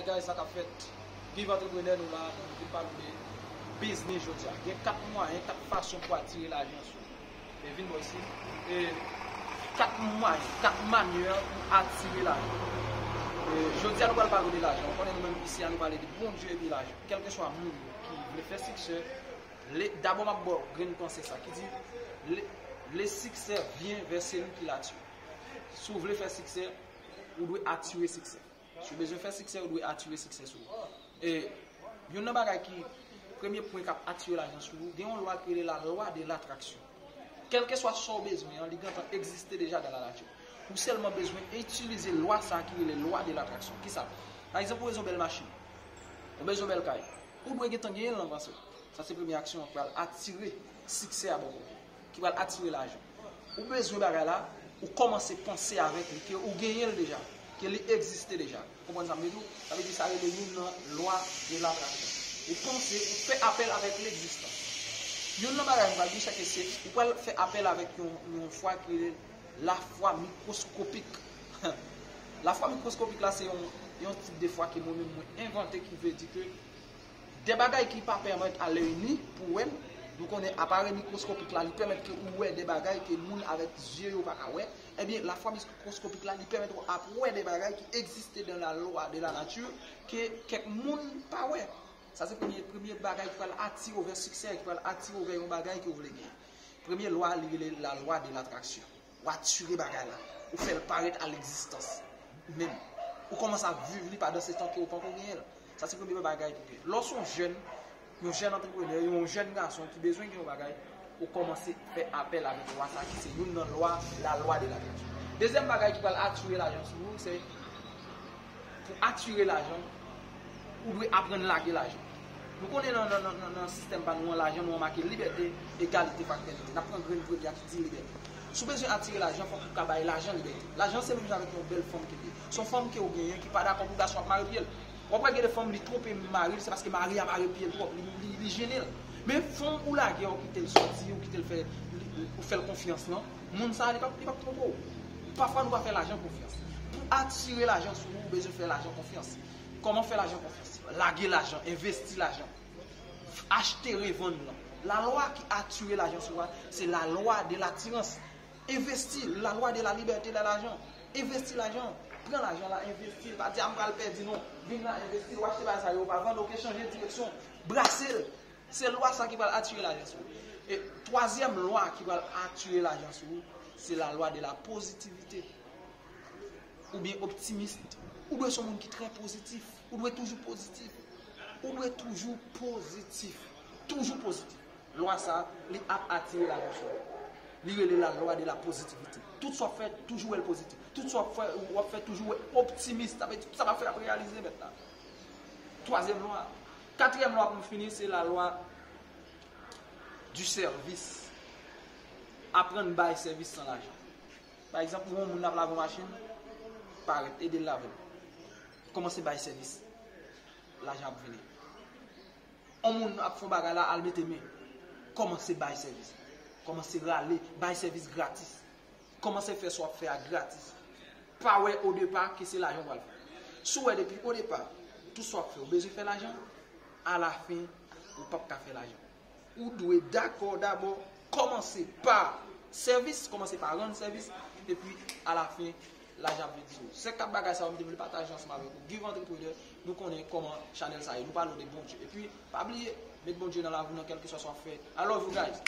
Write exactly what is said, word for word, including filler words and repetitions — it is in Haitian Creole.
Guys, sa k ap fèt? Viv Antreprenè, nou la, nou vin pale de biznis jodi a. Gen kat mwayen, kat fason pou atire lajan sou ou. E vin bò isit. E kat mwayen, kat manyè pou atire lajan. E jodi a, nou pral pale de lajan. Ou konnen nou menm isi a, nou pale de Bondye epi lajan. Kèlkeswa moun ki vle fè siksè, le, dabò m ap ba w grenn panse sa ki di, le, le siksè vyen vè seli ki l atire. Si w vle fè siksè, ou dwe atire siksè. Si w bezwen fè siksè, ou dwe atire siksè sou ou. E youn nan bagay ki, premye pwen k ap atire lajan sou ou, gen yon lwa ki rele la lwa de latraksyon. Kèlkeswa sa w bezwen an, li gentan egziste deja dan la nati. Ou sèlman bezwen itilize lwa sa a ki rele lwa de latraksyon. Kisa? Pa egzanp, ou bezwen yon bèl machin. Ou bezwen yon bèl kay. Ou dwe gentan genyen l nan panse w. Sa se premye aksyon an k pral atire siksè a bò kò w, ki pral atire lajan. Ou bezwen bagay la, ou kòmanse panse avèk li, ke ou genyen l deja, ke li egziste deja. Konprann sa m vle di w? Sa vle di sa rele youn nan lwa de latraksyon. Ou panse, ou fè apèl avèk legzistans. Youn nan bagay m pral di w, se ke se, ou pral fè apèl avèk yon, yon fwa ki rele lafwa mikwoskopik. Lafwa mikwoskopik la, se yon, yon tip de fwa ke mwen menm mwen envante, ki vle di ke de bagay ki pa pèmèt a lèy ni pou wè l. Nou konnen aparèy mikwoskopik la, li pèmèt ke ou wè de bagay ke moun avèk zye yo pa ka wè. Ebyen, lafwa mikwoskopik la, li pèmèt ou ap wè de bagay ki egziste dan la lwa de la nati ke kèk moun pa wè. Sa se premye, premye bagay ki pral atire w vè siksè, ki pral atire w vè yon bagay ke w vle genyen. Premye lwa, li rele la lwa de latraksyon. W atire bagay la. Ou fè l parèt a legzistans. Menm. Ou kòmanse ap viv li pandan se tan ke ou poko genyen l. Sa se premye bagay pou gen. Lè w se yon jèn, yon jèn antreprenè, yon jèn gason ki bezwen gen yon bagay, ou kòmanse fè apèl avèk lwa sa ki se youn nan lwa, la lwa de latraksyon. Dezyèm bagay ki pral atire lajan sou ou, se pou atire lajan, ou dwe aprann lage lajan. Nou konnen nan, nan, nan, nan, nan sistèm pa nou an, lajan nou an make libète, egalite, fratènite. N ap pran grenn premye a ki di libète. Si w bezwen atire lajan, fòk ou ka bay lajan libète. Lajan se menm jan avèk yon bèl fanm ke l ye. Se yon fanm ke w genyen ki pa dakò pou gason ap mare pye l. W ap wè gen de fanm li twonpe mari l, se paske mari a mare pye l twòp, li, li, li jennen l. Men fanm ou lage a, ou kite l soti, ou kite l fè, li, ou fè l konfyans lan, moun sa a, li p ap, li p ap twonpe w. Pafwa nou pa fè lajan konfyans. Pou atire lajan sou ou, ou bezwen fè lajan konfyans. Kòman fè lajan konfyans? Lage lajan, envesti lajan. Achte, revann lan. Lalwa ki atire lajan sou ou a, se la lwa de latirans. Envesti, la lwa de la libète de lajan. Envesti lajan. Pran lajan la, envesti l. Pa di, "A, m pral pèdi," non. Vin la, envesti l. Ou achte bagay sa yo, ou pa vann, oke, chanje direksyon. Brase l. Se lwa sa ki pral atire lajan sou ou. E twazyèm lwa ki pral atire lajan sou ou, se la lwa de la pozitivite. Oubyen optimis. Ou dwe se yon moun ki trè pozitif. Ou dwe toujou pozitif. Ou dwe toujou pozitif. Toujou pozitif. Lwa sa, li ap atire lajan sou ou. Li rele la lwa de la pozitivite. Tout sa w ap fè, toujou wè l pozitif. Tout sa w ap fè, w ap fè, toujou wè optimis. Sa vle di, tout sa w ap fè ap reyalize mentnan. Twazyèm lwa. Katriyèm lwa pou m fini, se la lwa du service. Aprann bay sèvis san lajan. Pa egzanp, ou wè yon moun ap lave yon machin, parèt, ede l lave l. Kòmanse bay sèvis. Lajan ap vini. Yon moun ap fè yon bagay la, al mete men. Kòmanse bay sèvis. Kòmanse rale, bay sèvis gratis. Kòmanse fè sa w ap fè a gratis. Pa wè odepa ke se lajan w pral fè. Si w wè depi odepa, tout sa w ap fè, ou bezwen fè lajan, alafen, ou p ap ka fè lajan. Ou dwe dakò dabò, kòmanse pa sèvis, kòmanse pa rann sèvis, epi alafen, lajan ap vin sou ou. Se kat bagay sa yo m te vle pataje ansanm avèk ou. Give Entrepreneur, nou konnen kòman chanèl sa ye. Nou pale w de Bondye. Epi, pa bliye, met Bondye nan lavi w nan kèlkeswa sa w ap fè. I love you guys.